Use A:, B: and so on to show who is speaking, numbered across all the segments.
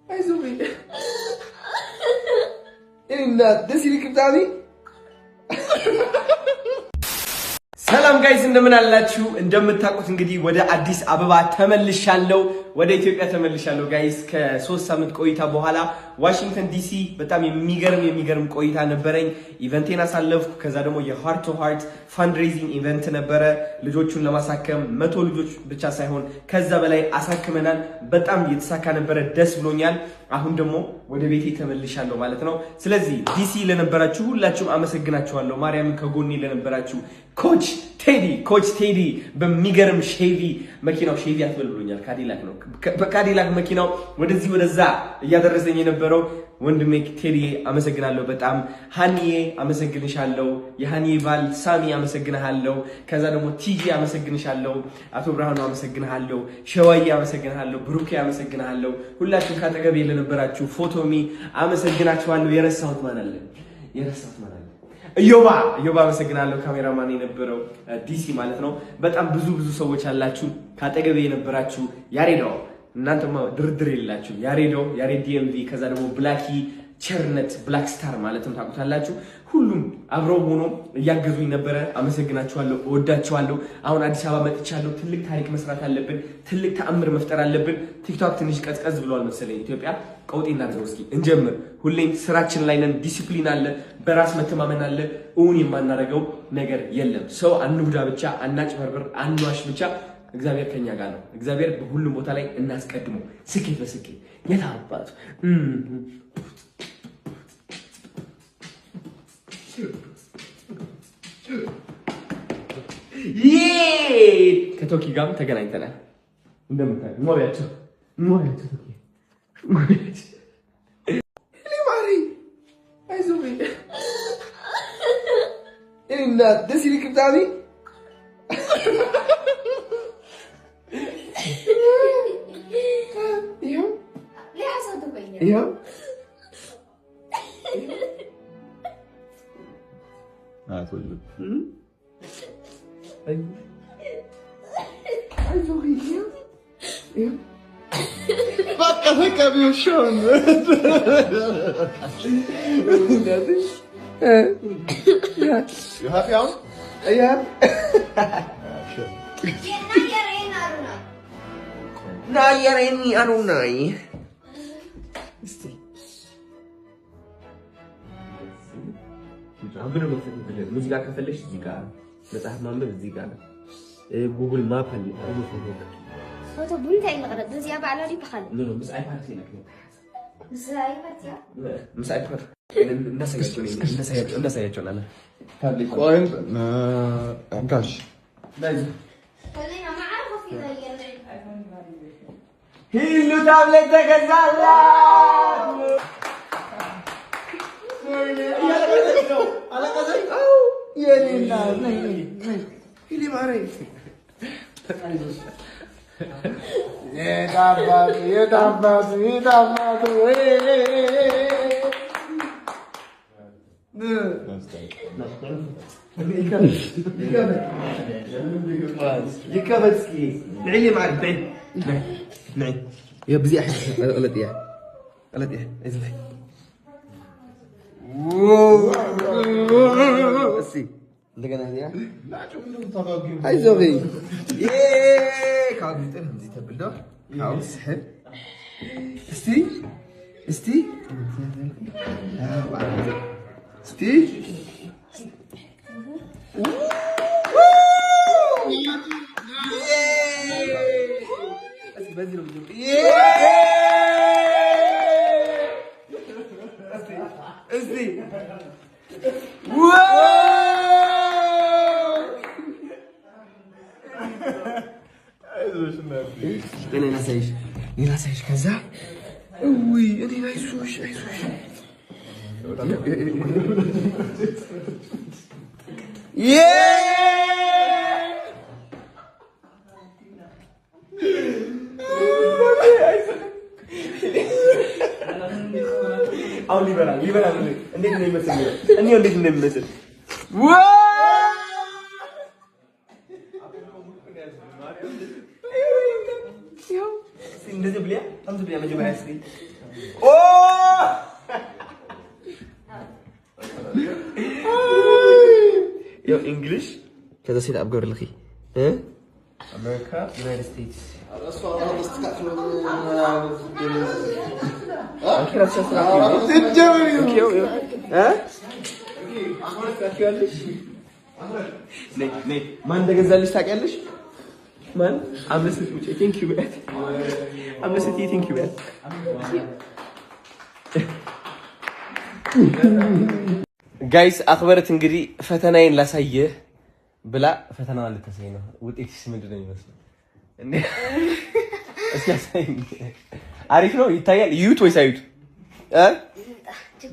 A: አይዞህ የኔ እናት ደስ ይልክ ብታሚ። ሰላም guys፣ እንደምን አላችሁ? እንደምታውቁት እንግዲህ ወደ አዲስ አበባ ተመልሻለሁ፣ ወደ ኢትዮጵያ ተመልሻለሁ guys። ከ3 ሳምንት ቆይታ በኋላ ዋሽንግተን ዲሲ በጣም የሚገርም የሚገርም ቆይታ ነበረኝ። Event ኤን አሳለፍኩ። ከዛ ደግሞ የ Heart to Heart fundraising event ነበረ። ልጆቹን ለማሳከም፣ 100 ልጆች ብቻ ሳይሆን ከዛ በላይ አሳክመናል። በጣም የተሳካ ነበረ። ደስ ብሎኛል። አሁን ደግሞ ወደ ቤቴ ተመልሻለሁ ማለት ነው። ስለዚህ ዲሲ ለነበራችሁ ሁላችሁም አመሰግናችኋለሁ። ማርያምን ከጎኔ ለነበራችሁ፣ coach ቴዲ፣ coach ቴዲ በሚገርም ሼቪ መኪናው፣ ሼቪ አትበል ብሎኛል፣ ካዲላክ ነው። በካዲላክ መኪናው ወደዚህ ወደዛ እያደረሰኝ የነበረው ወንድሜ ቴዲ አመሰግናለሁ በጣም። ሀኒዬ አመሰግንሻለሁ። የሀኒዬ ባል ሳሚ አመሰግንሃለሁ። ከዛ ደግሞ ቲጂ አመሰግንሻለሁ። አቶ ብርሃኑ አመሰግንሃለሁ። ሸዋዬ አመሰግንሃለሁ። ብሩኬ አመሰግንሃለሁ። ሁላችሁም ካጠገቤ ለነበራችሁ፣ ፎቶሚ አመሰግናችኋለሁ። የረሳሁት ማን አለ? የረሳሁት ማን አለ? እዮባ፣ እዮባ አመሰግናለሁ። ካሜራማን የነበረው ዲሲ ማለት ነው። በጣም ብዙ ብዙ ሰዎች አላችሁ ካጠገቤ የነበራችሁ። ያሬዶ፣ እናንተማ ድርድር የሌላችሁ ያሬዶ፣ ያሬድ ዲኤምቪ፣ ከዛ ደግሞ ብላኪ ቸርነት፣ ብላክ ስታር ማለትም ታውቁታላችሁ። ሁሉም አብረው ሆኖ እያገዙኝ ነበረ። አመሰግናችኋለሁ፣ እወዳችኋለሁ። አሁን አዲስ አበባ መጥቻለሁ። ትልቅ ታሪክ መስራት አለብን። ትልቅ ተአምር መፍጠር አለብን። ቲክቶክ ትንሽ ቀዝቀዝ ብሏል መሰለኝ። ኢትዮጵያ ቀውጤ እናድርገው እስኪ እንጀምር። ሁሌም ስራችን ላይ ነን። ዲሲፕሊን አለ፣ በራስ መተማመን አለ። እውን የማናደርገው ነገር የለም። ሰው አንጉዳ ብቻ፣ አናጭበርብር፣ አንዋሽ ብቻ። እግዚአብሔር ከኛ ጋር ነው። እግዚአብሔር በሁሉም ቦታ ላይ እናስቀድመው። ስኬት በስኬት የታባቱ። ከቶኪ ጋርም ተገናኝተናል። እንደምታዩ ሞሪያቸው ሞሪያቸው ቶኪ ሞሪያቸው።
B: ማሪ አይዞህ የኔ እናት ደስ ይልክ ብታሚ። ይኸው ይኸው። አይዞህ ይኸው ይኸው።
C: በቃ ተቀቢው ሾን። You happy አሁን?
B: Yeah. ናየሬኒ አሩናይ። እስቲ
A: ሙዚቃ ከፈለሽ እዚህ ጋር፣ መጽሐፍ ማንበብ እዚህ ጋር፣ Google Map አለ።
D: ፎቶ ብምንታይ ንቕረፅ? በዚኣ ባዕላ ድዩ ብካልእ?
A: No, ምስ iPad ኢላ።
D: ምስ iPad እያ።
A: ምስ iPad እናሳያቸው፣ እናሳያቸው ላለ።
C: ቆይ ጋሽ።
D: ከዚና መዓር ኮፍ ኢላ።
A: ሂሉ ታብሌት ተገዛላት።
B: የኔ እናት ነይ ነይ ነይ ሂሊ ማሬ። የት አባቱ የት አባቱ የት አባቱ።
A: ይከፈት እስኪ ንዕሊ ማዕድ ንዒ ንዒ يا بزي احس غلط يا غلط يا አይዞህ እስኪ እንደገና እዚኣ። አይዞህ ካብ ምጥር ከምዚ ተብል ዶ ካብኡ ስሕብ። እስቲ እስቲ እስቲ። በዚህ ነው የሚጀምረው። እስቲ። እኔ ላሳይሽ፣ እኔ ላሳይሽ። ከዛ እውይ እኔ አይዞሽ አይዞሽ። አሁን ሊበላ ሊበላ ነው። እንዴት እንደሚመስል እኔ እንዴት እንደሚመስል። እንደዚህ ብለህ ብያ ከምዚ ብያ መጀመርያ እስኪ ኦ ያው English ከዛ set up ገብርልኺ
C: አሜሪካ
A: United States ማን እንደገዛልሽ ታውቂያለሽ? ማን? አምለሰት ውጪ thank you በያት። አምለሰት thank you በያት። Guys አክበረት እንግዲህ ፈተናዬን ላሳየህ ብላ ፈተናዋን ልታሳይ ነው። ውጤትሽ ምንድን ነው የሚመስለው? እስኪ አሳይኝ። አሪፍ ነው ይታያል። ይዩት ወይስ አይዩት?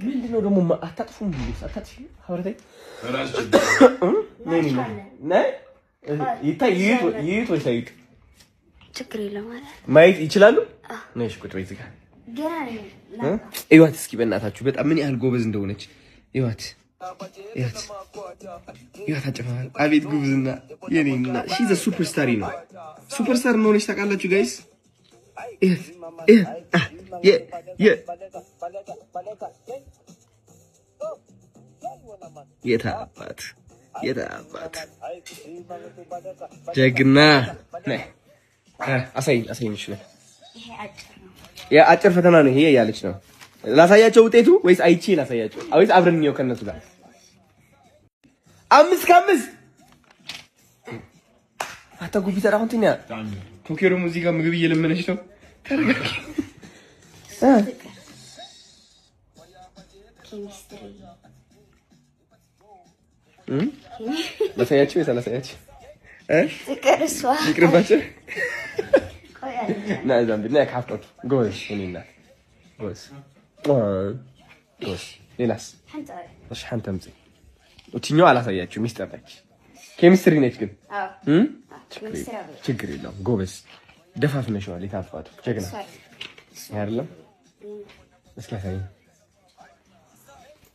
A: ምንድን ነው ደግሞ አታጥፉም? አታጥፊም? ሀብረታይ ይታይ ይዩት ወይስ አይዩት?
D: ችግር የለውም
A: ማየት ይችላሉ። ነሽ ቁጭ በይ እዚህ ጋር እዩዋት እስኪ በእናታችሁ በጣም ምን ያህል ጎበዝ እንደሆነች እዩዋት። እዩዋት እዩዋት፣ አጨፋፋል። አቤት ጉብዝና የኔ እና she's a superstar ነው። Superstar እንደሆነች ታውቃላችሁ guys። እዩዋት የት አባት የት አባት ጀግና። አሳይኝ አሳይኝ። እሺ የአጭር ፈተና ነው ይሄ እያለች ነው። ላሳያቸው ውጤቱ ወይስ አይቼ ላሳያቸው ወይስ አብረን እንየው ከእነሱ ጋር? 5 ከ5 አታ ኮምፒውተር አሁን ትኛ ቶኪዮ ደግሞ እዚህ ጋር ምግብ እየለመነች ነው። ተረጋጊ። ላሳያቸው ወይስ አላሳያቸው? ይቅርባቸው። ና እዛም ና ካፍቶት ጎበዝ እኔ እናት ጎበዝ ጎበዝ። ሌላስ? እሺ ሓንቲ አምጪ። እችኛዋ አላሳያችሁ ሚስጥር ነች። ኬሚስትሪ ነች ግን ችግር የለውም። ጎበዝ ደፋፍነሽዋል። የታፋቱ ጀግና አይደለም። እስኪ አሳይኝ፣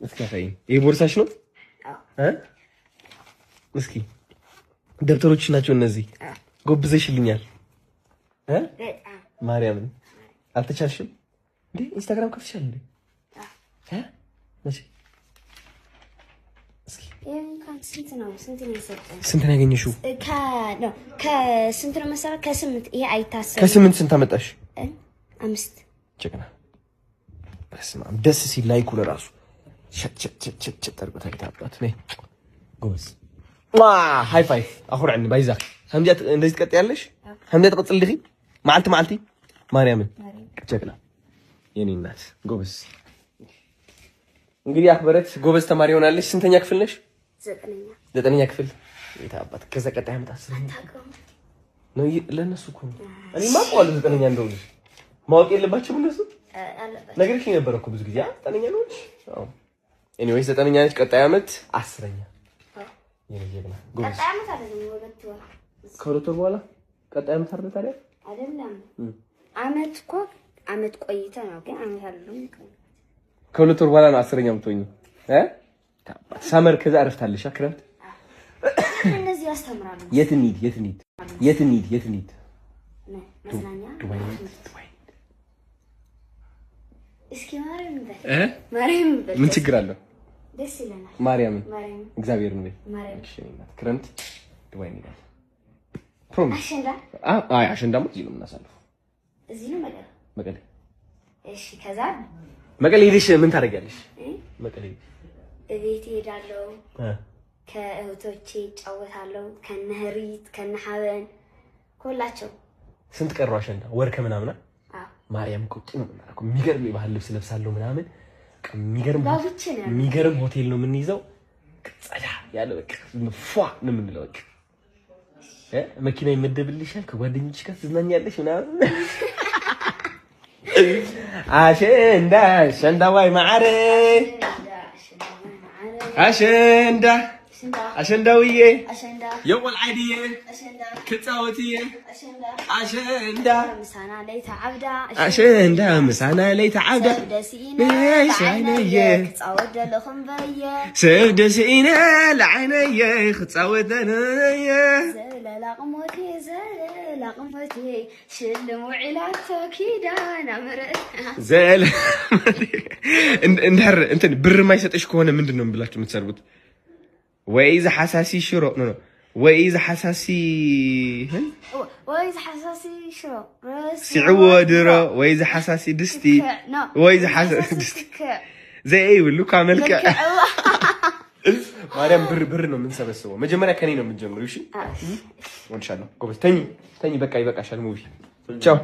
A: እስኪ አሳይኝ። ይሄ ቦርሳሽ ነው? እስኪ ደብተሮች ናቸው እነዚህ። ጎብዘሽልኛል። ማርያምን አልተቻልሽም እንዴ? ኢንስታግራም ከፍተሻል እንዴ? መቼ?
D: ስንት ነው? ስንት ነው የሰጠኝ?
A: ስንት ነው ያገኘሽው?
D: ከስንት ነው መሰለህ? ከ8። ይሄ አይታሰብም።
A: ከ8 ስንት አመጣሽ?
D: 5።
A: ጀግና። በስመ አብ ደስ ሲል like ኡ ለራሱ ሸጥ ሸጥ ሸጥ ሸጥ አድርጎታል። የታባት ነይ ጎበዝ። High five አኹርዕኒ ባይዛ ከምዚኣ እንደዚህ ትቀጥያለሽ። ከምዚኣ ትቅፅል ዲኺ መዓልቲ መዓልቲ ማርያምን ጀግና የኔ እናት ጎበዝ። እንግዲህ አክበረት ጎበዝ ተማሪ ሆናለች። ስንተኛ ክፍል ነሽ? 9ኛ ክፍል። የታባት ከዛ ቀጣይ ዓመት 10ኛ ነው። ለእነሱ እኮ ነው። እኔማ አውቀዋለሁ 9ኛ እንደሆነች። ማወቅ የለባቸውም እነሱ። ነገርሽኝ ነበር እኮ ብዙ ጊዜ 9ኛ ነች። አዎ anyways 9ኛ ነች። ቀጣይ ዓመት 10ኛ። የኔ ጀግና ጎበዝ። ከሁለት ወር በኋላ ቀጣይ ዓመት አይደል ታዲያ?
D: አይደለም ዓመት እኮ ዓመት ቆይተ ነው ግን ዓመት አይደለም።
A: ከሁለት ወር በኋላ ነው 10ኛ የምትሆኚው። Summer ከዛ እረፍት አለሽ ክረምት።
D: እነዚህ ያስተምራሉ።
A: የት እንሂድ? የት እንሂድ? የት እንሂድ? የት እንሂድ?
D: መዝናኛ
A: ዱባይ ዱባይ።
D: እስኪ ማርያም በል ማርያም በል።
A: ምን ችግር አለው?
D: ደስ ይለናል።
A: ማርያምን
D: ማርያምን
A: እግዚአብሔርን በይ።
D: ማርያምን።
A: እሺ ክረምት ዱባይ እንሄዳለን። Promise።
D: አሸንዳ
A: አይ አሸንዳማ እዚህ ነው የምናሳልፈው።
D: እዚህ ነው መቀሌ።
A: መቀሌ።
D: እሺ ከዛ
A: መቀሌ ሄደሽ ምን ታደርጊያለሽ? መቀሌ
D: እቤት እሄዳለሁ። ከእህቶቼ እጫወታለሁ። ከነህሪት ከነሀበን ከሁላቸው።
A: ስንት ቀሩ አሸንዳ? ወር ከምናምና ማርያም ቁጭ ነው የምናደርገው። የሚገርም የባህል ልብስ ለብሳለሁ ምናምን። የሚገርም ሆቴል ነው የምንይዘው። ጸዳ ያለ በቃ ፏ ነው የምንለው። በቃ መኪና ይመደብልሻል። ከጓደኞችሽ ጋር ትዝናኛለሽ ምናምን። አሸንዳ አሸንዳ ዋይ ማዕረ አሸንዳ አሸንዳውዬ የቆል ዓድዬ ክፃወትዬ አሸንዳ አሸንዳ ምሳና ለይተ ዓብዳ ሰብ ደስኢነ ለዓይነየ ክፃወት ደለየ
D: ዘላቕሞቴ ሽልም ውዒላቶ ኪዳነ ምሕረት።
A: ዘለ እንድሕር እንትን ብር የማይሰጥሽ ከሆነ ምንድን ነው ብላችሁ የምትሰርቡት? ወይ ዝሓሳሲ ሽሮ፣ no no፣ ወይ ዝሓሳሲ
D: ወይ ዝሓሳሲ ሽሮ።
A: ሲዕዎ ድሮ፣ ወይ ዝሓሳሲ ድስቲ፣ ወይ ዝሓሳሲ ድስቲ ዘይብሉ ካ መልክዕ። ማርያም ብር ብር ነው የምንሰበስበው። መጀመሪያ ከኔ ነው የምንጀምረው። እሺ፣ እወድሻለሁ። ጎበዝ። ተኝ ተኝ። በቃ ይበቃሻል። Movie፣ ቻው።